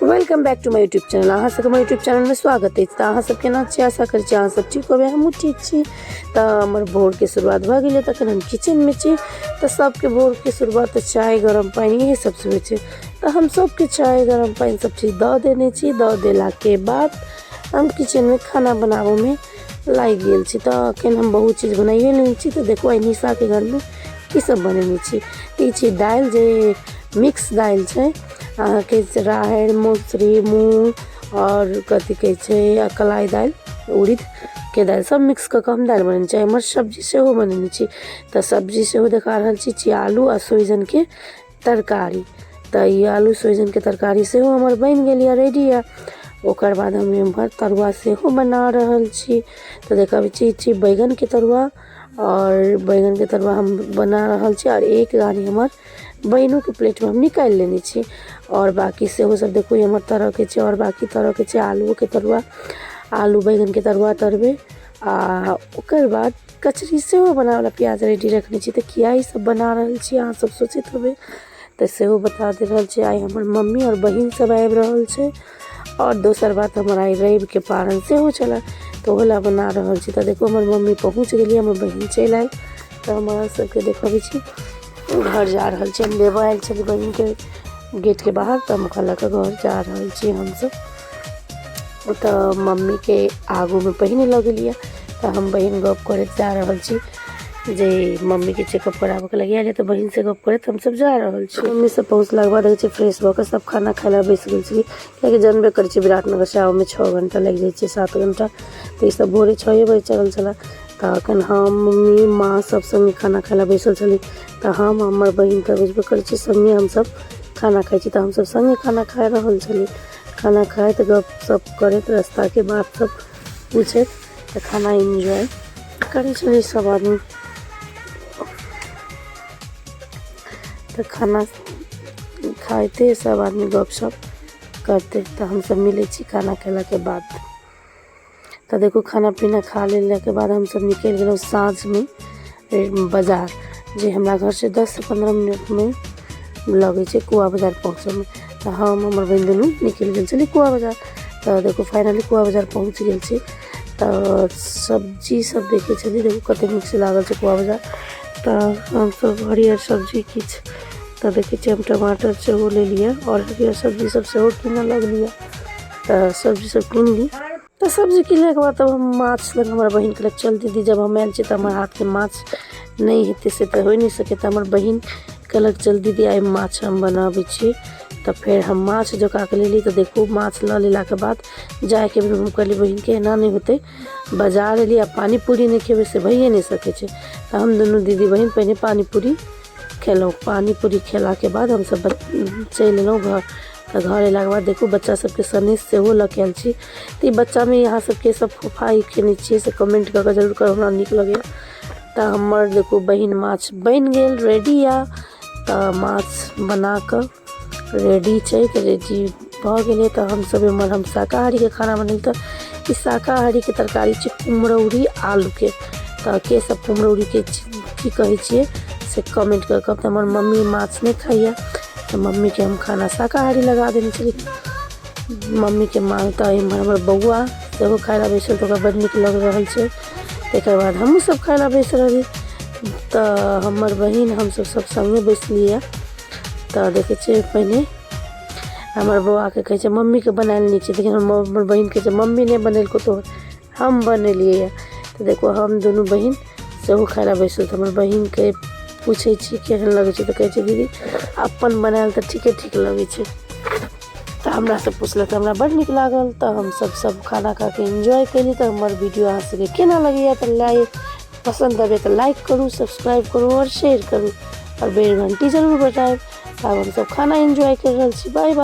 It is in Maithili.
Welcome back to my YouTube channel. अहाँ सबके हमर यूट्यूब चैनलमे स्वागत अछि। तऽ अहाँ सब केना छी? आशा करै छी अहाँ सब ठीक होबै, हमहूँ ठीक छी। तऽ हमर भोरके शुरुआत भऽ गेलै। तखन हम किचनमे छी। तऽ सबके भोरके शुरुआत तऽ चाय गरम पानि इएह सबसँ होइ छै। तऽ हम सबके चाय गरम पानि सब चीज दऽ देने छी। दऽ देलाके बाद हम किचनमे खाना बनाबऽमे लागि गेल छी। तऽ एखन हम बहुत चीज बनाइए लेने छी। तऽ देखू, आइ निशाके घरमे की सब बनेने छी। तऽ ई छी दालि, जे मिक्स दालि छै, अहाँके राहड़ि, मसुरी, मूँग आओर कथी कहै छै, कलाइ दालि, उड़ीदके दालि, सब मिक्स कऽ कऽ हम दालि बनेने छी। एम्हर सब्जी सेहो बनेने छी। तऽ सब्जी सेहो देखा रहल छी। छी आलू आ सोहिजनके तरकारी। तऽ ई आलू सोहिजनके तरकारी सेहो हमर बनि गेल यऽ, रेडी यऽ। ओकर बाद हम एम्हर तरुआ सेहो बना रहल छी। तऽ देखबै छी, छी बैगनके तरुआ, आओर बैगनके तरुआ हम बना रहल छी। आओर एक गाड़ी हमर बहिनोके प्लेटमे हम निकालि लेने छी। आओर बाँकी सेहो सब देखू, एम्हर तरहके छै। आओर बाँकी तरहके छै आलुओके तरुआ, आलू बैगनके तरुआ तरबै। आ ओकर बाद कचरी सेहो बनाबैला प्याज रेडी रखने छी। तऽ किया ई सब बना रहल छी, अहाँ सब सोचैत होबै, तऽ सेहो बता दे रहल छी। आइ हमर मम्मी आओर बहिन सब आबि रहल छै। आओर दोसर बात, हमर आइ रविके पारण सेहो छलै, तऽ ओहो लए बना रहल छी। तऽ देखू, हमर मम्मी पहुँच गेली, हमर बहिन चलि आयल। तऽ हम अहाँ सबके देखबै छी, घर जा रहल छी। हम लेबऽ आयल छली बहिनके गेटके बाहर, तऽ हम ओकरा लऽ कऽ घर जा रहल छी हमसब। ओतऽ मम्मीके आगूमे पहिने लऽ गेलियै। तऽ हम बहिन गप करैत जा रहल छी, जे मम्मीके चेकअप कराबऽके लागि आयल, तऽ बहिनसँ गप करैत हमसब जा रहल छी। मम्मी सब पहुँचलाके बाद देखै छी फ्रेश भऽ कऽ सब खाना खाइ लए बैस गेल छली, कियाकि जानबे करै छी, विराटनगरसँ आबऽमे 6 घण्टा लागि जाइ छै, 7 घण्टा। तऽ ईसब भोरे 6 बजे चलल छलै। तऽ एखन हम, मम्मी, माँ सब सङ्गे खाना खाइ लए बैसल छली। तऽ हम, हमर बहिन तऽ बुझबे करै छी, सङ्गे हमसब खाना खाइ छी। तऽ हमसब सङ्गे खाना खा रहल छली। खाना खाइत, गप सप करैत, रास्ताके बात सब पूछैत, तऽ खाना एन्जॉय करै छली सब आदमी। तऽ खाना खाइते सब आदमी गप सप करते। तऽ हमसब मिलै छी खाना खेलाके बाद। तऽ देखू, खाना पीना खा लेलाके बाद हमसब निकलि गेलहुँ साँझमे बाजार, जे हमरा घरसँ 10 से 15 मिनटमे लगै छै कुआ बाजार पहुँचैमे। तऽ हम, हमर बहिन दुनू निकलि गेल छली कुआ बाजार। तऽ देखू, फाइनली कुआ बाजार पहुँच गेल छी। तऽ सब्जी सब देखै छली। देखू, कते नीकसँ लागल छै कुआ बाजार। तऽ हमसब हरियर सब्जी किछु, तऽ देखै छियै, हम टमाटर सेहो लेलियै आओर हरियर सब्जी सब सेहो कीनऽ लगलियै। तऽ सब्जी सब कीनली। तऽ सब्जी किनलाके बाद तब हम माछ लग, हमर बहिन कहलक, चल दीदी, जब हम आयल छी तऽ हमर हाथके माछ नहि हेतै से तऽ होइ नहि सकै। तऽ हमर बहिन कहलक, चल दीदी, आइ माछ हम बनाबै छी। तऽ फेर हम माछ जोका कऽ लेली। तऽ देखू, माछ लऽ लेलाके बाद जायके बेर हम कहलियै बहिनके, एना नहि होतै, बाजार एलियै आ पानी पूरी नहि खेबै से भइए नहि सकै छै। तऽ हम दुनू दीदी बहिन पहिने पानी पूरी खेलहुँ। पानी पूरी खेलाके बाद हमसब चलि एलहुँ घर। तऽ घर अयलाके बाद देखू, बच्चा सबके सनेस सेहो लऽ के आयल छी। तऽ ई बच्चामे अहाँ सबके सब फोफा ई खेने छियै, से कमेंट कऽ कऽ जरूर कहब, हमरा नीक लगैए। तऽ हमर देखू बहिन, माछ बनि गेल, रेडी यऽ। तऽ माछ बना कऽ रेडी छै। तऽ रेडी भऽ गेलै। तऽ हमसब एम्हर हम शाकाहारीके खाना बनेली। तऽ ई शाकाहारीके तरकारी छै कुम्हरौरी आलूके। तऽ के सब कुम्हरौरीके की कहै छियै, से कमेंट कऽ कऽ। तऽ हमर मम्मी माछ नहि खाइए, तऽ मम्मीके हम खाना शाकाहारी लगा देने छली मम्मीके माँ। तऽ एम्हर हमर बौआ सेहो खाइ लए बैसल, तऽ ओकरा बड्ड नीक लागि रहल छै। तकर बाद हमहूँ सब खाइ लए बैस रहली। तऽ हमर बहिन, हमसब सब सङ्गे बैसलियै। तऽ देखै छियै, पहिने हमर बौआके कहै छै, मम्मीके बनायल नीक छै, लेकिन हमर बहिन कहै छै, मम्मी नहि बनेलको तोहर, हम बनेलियै यऽ। तऽ देखू, हम दुनू बहिन सेहो खाइ लए बैसल। तऽ हमर बहिनके पूछै छी, केहन लगै छै? तऽ कहै छै, दीदी, अपन बनायल तऽ ठीके ठीक लगै छै। तऽ हमरासँ पुछलक, तऽ हमरा बड्ड नीक लागल। तऽ हमसब सब खाना खाके एन्जॉय कयली। तऽ हमर वीडियो अहाँ सबके केना लगैए? तऽ लाइक पसन्द अबै तऽ लाइक करू, सब्सक्राइब करू आओर शेयर करू आओर बेल घंटी जरूर बजायब। आब हमसब खाना एन्जॉय करि रहल छी। Bye bye.